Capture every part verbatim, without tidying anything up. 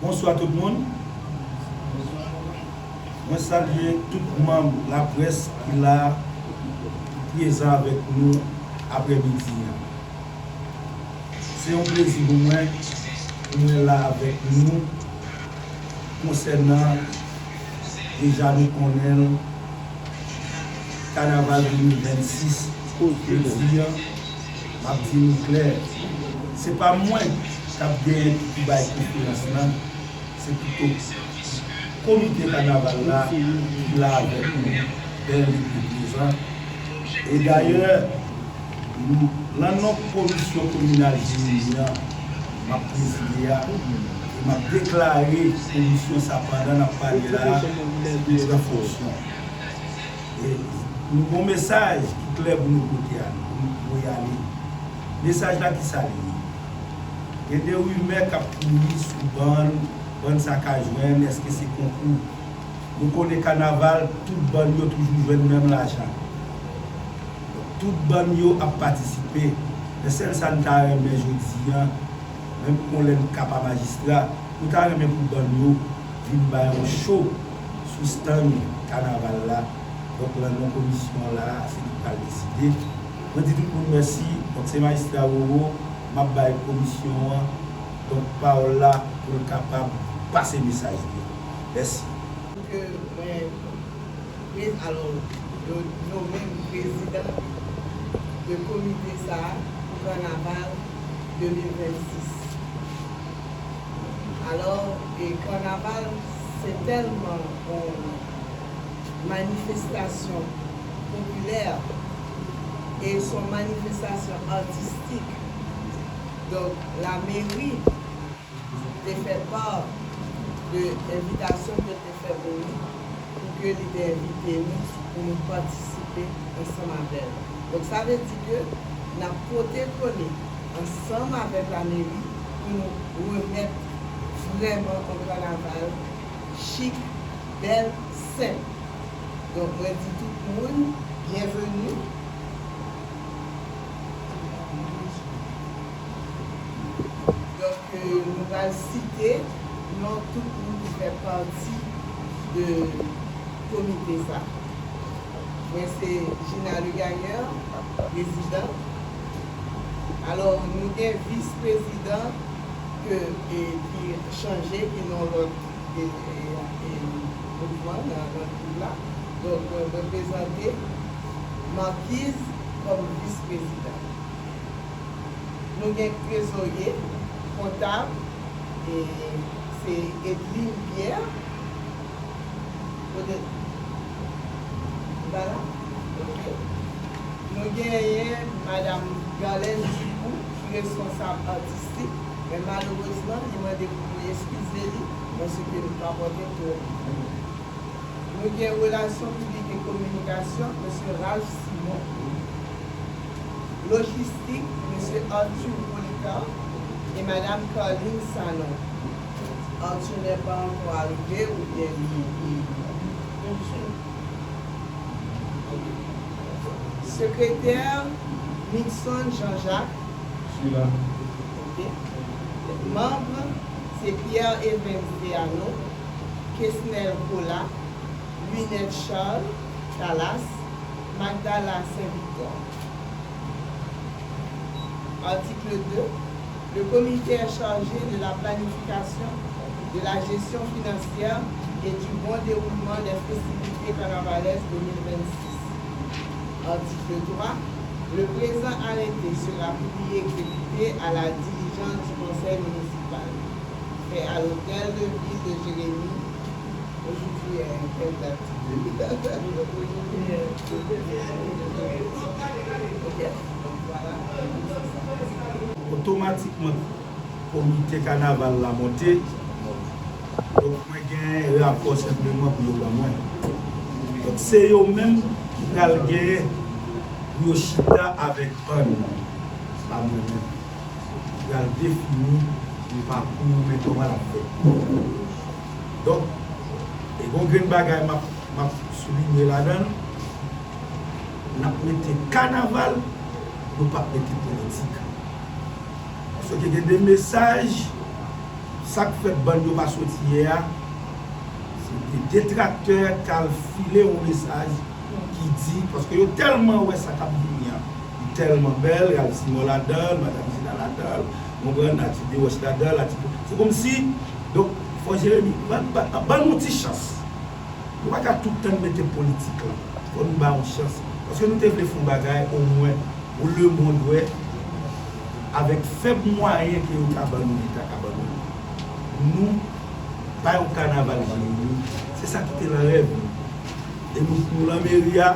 Bonswa tout moun. Mwen salye tout manm laprès ki la, ki prezan avèk nou aprèmidi an. Se yon plezi pou mwen pou mwen la avèk nou konsènan, deja nou konnen l, kanaval de mil vennsis. Jodi an, m ap di nou klè, se pa mwen k ap genyen pou bay konferans lan, se pito komite kanaval la ki la avèk nou, bèl epi prezan. E dayè, m, nan non komisyon kominal Jeremi an, m ap prezide a, e m ap deklare komisyon sa pandan n ap pale la a, li pran fonksyon. E nou gon mesaj ki klè pou nou pote a, pou nou voye ale. Mesaj la, ki sa li ye? Gen de rimè k ap kouri sou bann, bann sa ka jwenn, èske se konkou? Nou konnen kanaval, tout bann yo toujou jwenn menm lajan. Tout bann yo ap patisipe. Men sèl sa n ta renmen jodi an, menm kon lè n ka pa majistra, nou ta renmen pou bann yo vin bay yon cho sou stand kanaval la. Donk, nan non komisyon la, se li k pral deside. Mwen di tout moun mèsi. Donk, se majistra Roro, m ap bay komisyon an, donk, pawòl la pou l kapab pase mesaj li. Mèsi. Pou ke mwen, prez-, alò, yo nonmen m prezidan de komite sa a pou kanaval de mil vennsis. Alò, e kanaval, se tèlman yon manifestasyon popilè e se yon manifestasyon atistik. Donk, lameri te fè pa de envitasyon ke l te fè pou nou, pou ke li te envite nou, pou nou patisipe ansanm avè l. Donk, sa vle di ke n ap pote kole ansanm avèk lameri pou nou remèt vrèman yon kanaval chik, bèl, senp. Donk, mwen di tout moun, byenveni. Donk, euh, nou pral site non tout moun ki fè pati de komite sa. Mwen se Gina Legagneur, prezidan. Alò, nou gen vis prezidan ke, e, ki chanje, ki nan lòt e, e, e, mouvman nan, nan gwoup la. Donk, mwen, mwen prezante Marquise kòm vis prezidan. Nou gen trezorye, kontab, e se Edline Pierre. Kote? Li pa la? Ok. Nou genyen madanm Garlène Dupou ki responsab atistik, men malerezman, li mande pou nou eskize li, paske li pa pote twòp. Nou gen relasyon piblik e kominikasyon, mesye Ralph Simon. Lojistik, mesye Arthur Polycarpe e madanm Carline Sanon. Arthur n'est pas encore arrivé, oubyen li, li, Sekretè, Nixon Jean-Jacques. Sila. Ok. Manm, se Pierre Evens Deano, Kesnel Colas, Lunette Charles Talas, Magdala Saint-Victor. Article deux. Le comité est chargé de la planification, de la gestion financière et du bon déroulement des festivités carnavalesques deux mille vingt-six. Article trois. Le présent arrêté sera publié et exécuté à la diligence du conseil municipal, fait à l'hôtel de ville de Jérémie, aujourd'hui, euh, quelle date? Ok, donc voilà. Otomatikman, komite kanaval la monte. Donk, mwen gen rapò senpleman pou yo ban mwen. Donk, se yo menm ki pral genyen pou yo chita avèk bann, pa mwen menm. Ki pral defini yon pakou, men kòman l ap fèt. Donk, e gon grenn bagay m ap, m ap soulinye ladan l, n ap mete kanaval, nou p ap mete politik. Paske gen de mesaj, Sa k fè bann yo pa soti yè a, se de detraktè k al file yon mesaj ki di, paske yo tèlman wè sa k ap vini an, li tèlman bèl, Ralph Simon ladan l, Madan Zina ladan l, ou konprann, Atibé Roche ladan l, Atibé, se kòmsi, donk, fò Jeremi, ban, ban, ban nou ti chans. Nou pa ka tout tan mete politik lan. Fò nou ba yon chans. Paske nou te vle fè yon bagay, omwen, pou lemonn wè, avèk fèb mwayen ke yo ka ban nou, Leta ka ban nou, nou bay yon kanaval Jeremi. Se sa ki te nan rèv nou. E nou, nou lan meri a,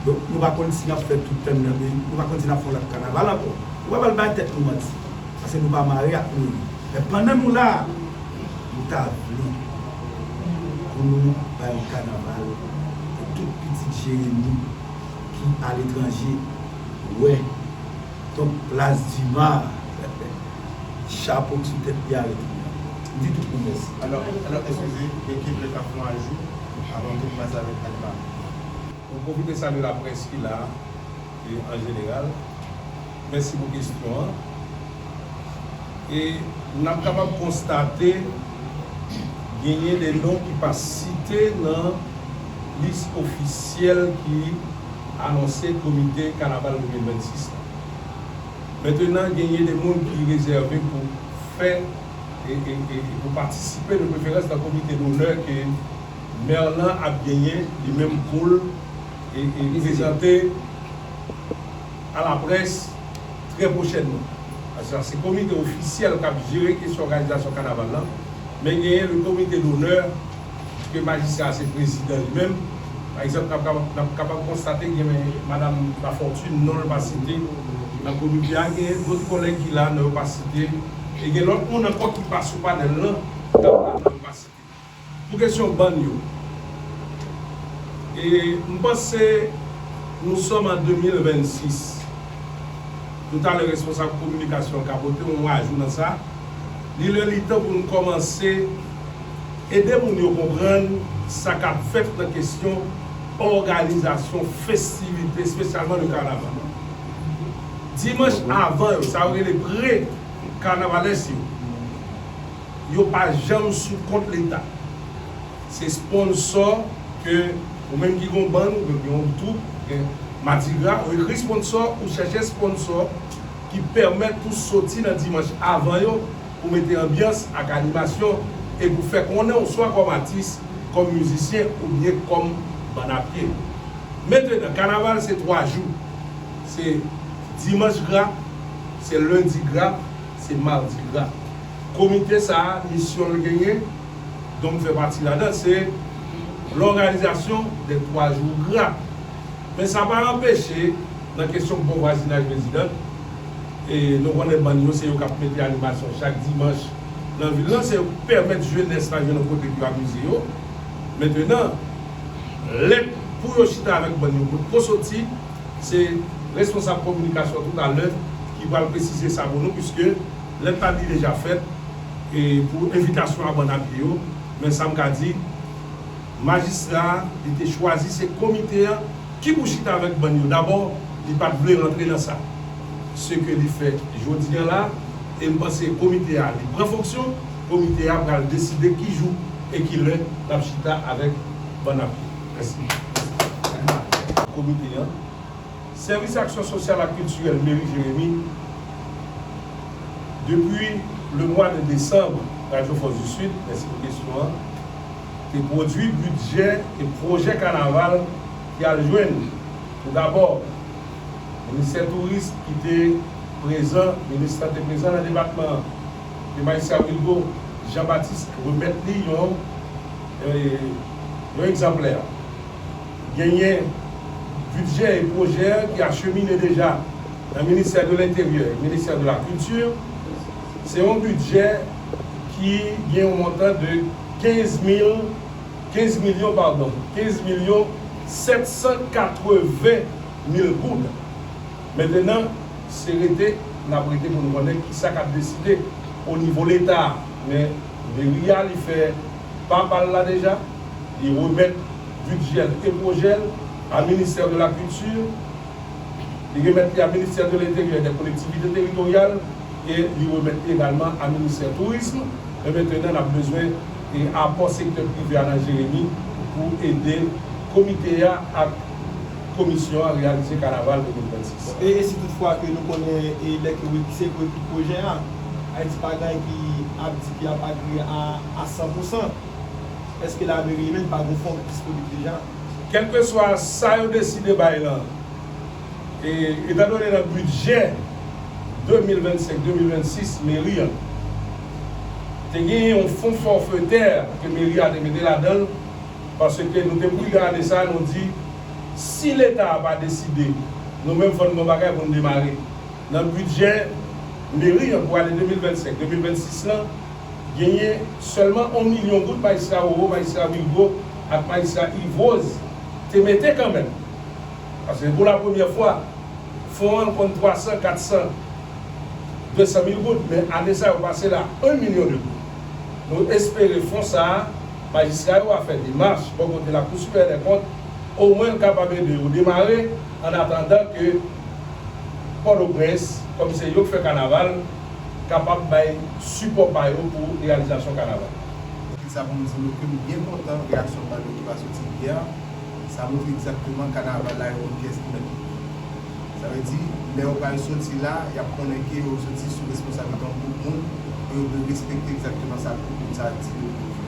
donk, nou pa konn si n ap fè tout tan nan meri, nou pa konn si n ap fè yon lòt kanaval ankò. Nou pa pral bay tèt nou manti. Paske nou pa mare ak nou. Men pandan nou la, nou ta vle pou nou bay yon kanaval pou tout pitit Jeremi ki aletranje wè. Donk, plas Dima, chapo k sou tèt li a ret. M di tout moun mèsi. Alò, alò, eskize, ekip yo t ap fè yon ajou avan m te kòmanse avèk Alima. Mwen pwofite salye laprès ki la, e an jeneral. Mèsi pou kesyon an. E n ap kapab konstate genyen de non ki pa site nan lis ofisyèl ki anonse Komite Kanaval de mil vennsis la. Mentenan, genyen de moun ki rezève pou fè e, e, e, e pou patisipe de preferans nan komite donè ke mè lan ap genyen li menm pou l e, e prezante a laprès trè pwochènman. Paske se komite ofisyèl k ap jere kesyon òganizasyon kanaval lan, men genyen le komite donè ke majistra a se prezidan li menm. Pa egzanp, n ap kapab, n ap kapab konstate gen madanm Lafortune, non l pa site nan komite a, gen dòt kòlèg ki la, non yo pa site, e gen lòt moun ankò ki pa sou panèl lan, k ap la, non yo pa site. Pou kesyon bann yo, e m panse nous sommes en deux mille vingt-six. Toutalè, responsab kominikasyon ka pote yon ajou nan sa. Li lè li tan pou nou kòmanse ede moun yo konprann sa k ap fèt nan kesyon òganizasyon festivite, espesyalman le kanaval. Dimanch avan yo, sa yo rele pre-kanavalès yo, yo pa janm sou kont Leta. Se sponsò ke ou menm ki gon bann, ou gen yon twoup, gen Madigra, ou ekri sponsò, ou chèche sponsò ki pèmèt ou soti nan dimanch avan yo pou mete anbyans ak animasyon e pou fè konnen ou swa kòm atis, kòm mizisyen oubyen kòm bann a pye. Mentenan, kanaval se twa jou. Se dimanch gra, se lendi gra, se madi gra. Komite sa a, misyon l genyen, dont m fè pati ladan, se lòganizasyon dè twa jou gra. Men sa pa anpeche, nan kesyon bon vwazinaj, prezidan, e nou konnen bann yo, se yo k ap mete animasyon chak dimanch nan vil lan, se yo k pèmèt jenès la jwenn yon kote pou yo amize yo. Mentenan, lè pou yo chita avèk bann yo, potko soti, se responsab kominikasyon toutalè ki pral presize sa pou nou, piske lèt la li deja fèt, e pou envitasyon a bann a pye yo. Men sa m ka di, majistra a, li te chwazi se komite an ki pou chita avèk bann yo. Dabò, li pa t vle rantre nan sa. Se ke li fè jodi a la, e m panse komite a, li pran fonksyon, komite a pral deside ki jou e ki lè l ap chita avèk bann a pye. Mèsi. Komite an, Sèvis Aksyon Sosyal ak Kiltirèl Meri Jeremi, depi le mwa de desanm, Radyo Fòs di Sid, mèsi pou kesyon an, te pwodui bidjè e pwojè kanaval ki al jwenn, tou dabò, Ministè Touris ki te prezan, minis lan te prezan nan depatman an, ke majistra Wilgo Jean Baptiste remèt li yon, e, yon egzanplè. Genyen bidjè e pwojè ki achemine deja nan Ministè de Lenteryè e Ministè de la Kilti. Se yon bidjè ki gen yon montan de kenz mil, kenz milyon, padon, kenz milyon sèt san katreven mil goud. Mentenan, se rete, n ap rete pou n konnen kisa k ap deside o nivo Leta a. Men meri a, li fè pa pa l la deja, li remèt bidjè l e pwojè l a Ministè de la Kilti, li remèt li a Ministè de Lenteryè e dè Kolektivite Teritoryal, e li remèt li egalman a Ministè Tourism. Men mentnan, n ap bezwen e apò sektè prive a nan Jeremi pou ede komite a ak komisyon an reyalize kanaval de mil vennsis. E, e si toutfwa ke nou konnen e lè ke se pou ekip pwojè a, Ayiti pa gen ki ap di ki ap agreye a, a san pou san, èske lameri li menm pa gen fon ki disponib deja? Kèlkeswa sa yo deside bay lan, e, etandone nan bidjè de mil vennsenk de mil vennsis, meri an te gen yon fon fòfetè ke meri a te mete ladan l, paske nou te pridan ane sa a, nou di, si Leta a pa deside, nou menm fò n gen yon bagay pou n demare. Nan bidjè meri an pou ane de mil vennsenk de mil vennsis lan, genyen sèlman yon milyon goud majistra Roro, majistra Wilgo ak majistra Yves Rose te mete kanmenm. Paske pou la premyè fwa, fon an konn twa san, kat san, de san mil goud, men ane sa yo pase l a yon milyon de goud. Nou espere fon sa a, majistra yo a fè demach bò kote Lakou Siperyè dè Kont, omwen l kapab ede yo demare, an atandan ke Pòtoprens, kòm se yo k fè kanaval, kapab bay sipò pa yo pou reyalizasyon kanaval. Kit sa pou m di nou ke m byen kontan reyaksyon pa yo ki pa soti yè a. Sa montre egzakteman kanaval la yon pyès dinamik. Sa vle di, lè yo pral soti la, y ap konnen ke yo soti sou responsablite yon gwoup moun, e yo dwe respekte egzakteman sa gwoup moun sa a di yo pou yo fè.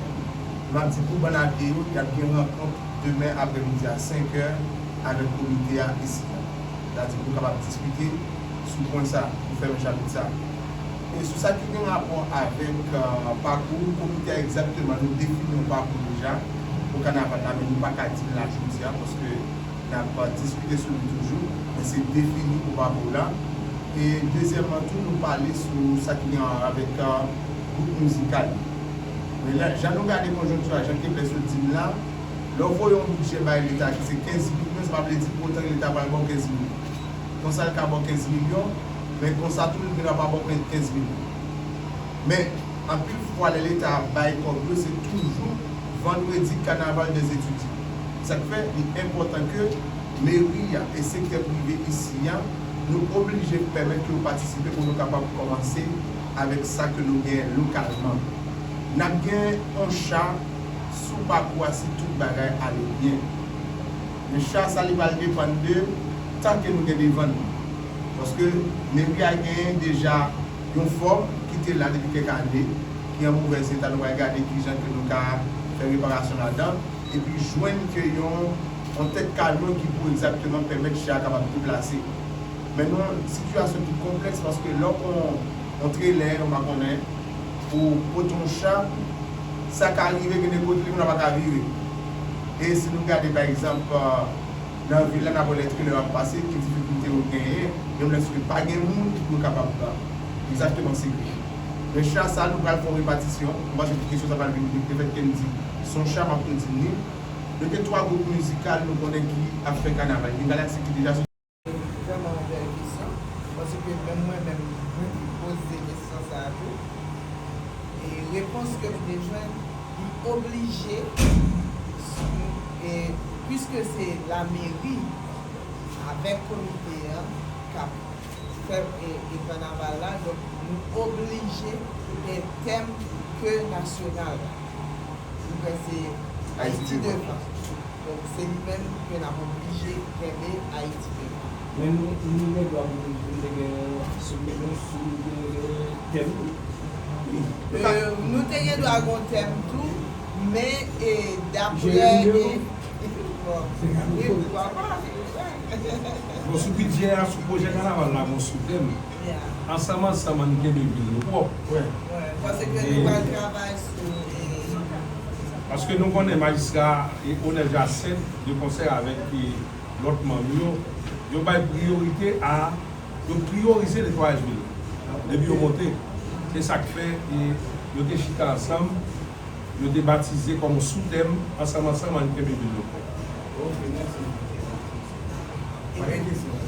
M ap di pou bann apye yo, y ap gen rankont demen aprèmidi a senk è avèk komite a isi a. Sa vle di pou nou kapab diskite sou pwen sa, pou fèmen chapit sa. E sou sa ki gen rapò avèk, euh, pakou komite a egzakteman, nou defini yon pakou deja pou kanaval la, men nou pa ka di l la jodi a, paske n ap diskite sou li toujou, men se defini pou pakou la. E dezyèmman tou, nou pale sou sa ki gen rapò avèk, euh, gwoup mizikal yo. Men la, jan nou gade konjonkti a, jan Kepler sot di n la, lè w voye yon bidjè bay Leta ki se kenz milyon, sa pa vle di pou otan Leta pral ba w kenz milyon. Konsa l ka ba w kenz milyon, men konsa tou l vin ap ba w kenz milyon. Men, anpil fwa, lè Leta ap bay kòb yo, se toujou vandredi kanaval dè etidyan. Sa k fè li enpòtan ke meri a e sektè prive isi a, nou oblije pèmèt ke yo patisipe pou nou kapab kòmanse avèk sa ke nou genyen lokalman. N ap gen yon cha sou pakou a si tout bagay ale byen. Men cha sa li pral depann de tan ke nou gen devan nou. Paske meri a genyen deja yon fòm ki te la depi kèk ane, ki an movèz eta, nou pral gade kijan ke nou ka fè reparasyon ladan, epi jwenn ke yon, yon tèt kamyon ki pou egzakteman pèmèt cha a kapab deplase. Men nou nan yon sitiyasyon ki konplèks paske lè w pran yon trelè, yon pa konnen, pou pote yon cha, sa ka rive gen de kote moun nan pa ka vire. E si nou gade pa egzanp, euh, nan vil la, n ap wè lè trelè yo ap pase, ki difikilte yo genyen, menm lèske pa gen moun ki pou yo kapab egzakteman sekire. Men cha sa, nou pral fè yon repatisyon, m panse ke kesyon sa pral vin lefètke m di se yon cha, m ap tou di n li. Nou gen twa gwoup mizikal nou konnen ki ap fè kanaval. Gen Galaksi ki deja vrèman yon bèl kesyon, paske menm mwen menm, mwen te poze kesyon sa a tou. E repons ke m te jwenn, li oblije, e, piske se lameri avèk komite an k ap fè, e, e kanaval la, donk, nou oblije gen tèm ke nasyonal la. Nou kwè se Ayiti devan. Donk, se li menm ke n ap oblije kenbe Ayiti devan. Men nou, nou gen dwa pou nou, nou te gen sou, nou, sou, nou te gen tèm tou. Wi. Euh, nou te gen dwa gen tèm tou, men, e, daprè, e, bon, wi, poukwa pa? Bon, sou bidjè a, sou pwojè kanaval la, gon sou tèm. Yeah. Ansanm, ansanm, ann kenbe vil nou pwòp. Wi. Wi, paske nou pral travay sou, e, paske nou konnen majistra e Onèl Jacinthe, de konsè avèk, e, lòt manm yo, yo bay priyorite a, yo priyorize netwayaj vil la. Depi yo monte, se sa k fè, e, yo te chita ansanm, yo te batize kòm yon sou tèm, ansanm, ansanm, ann kenbe vil nou pwòp. Ok, mèsi. Pa gen kesyon.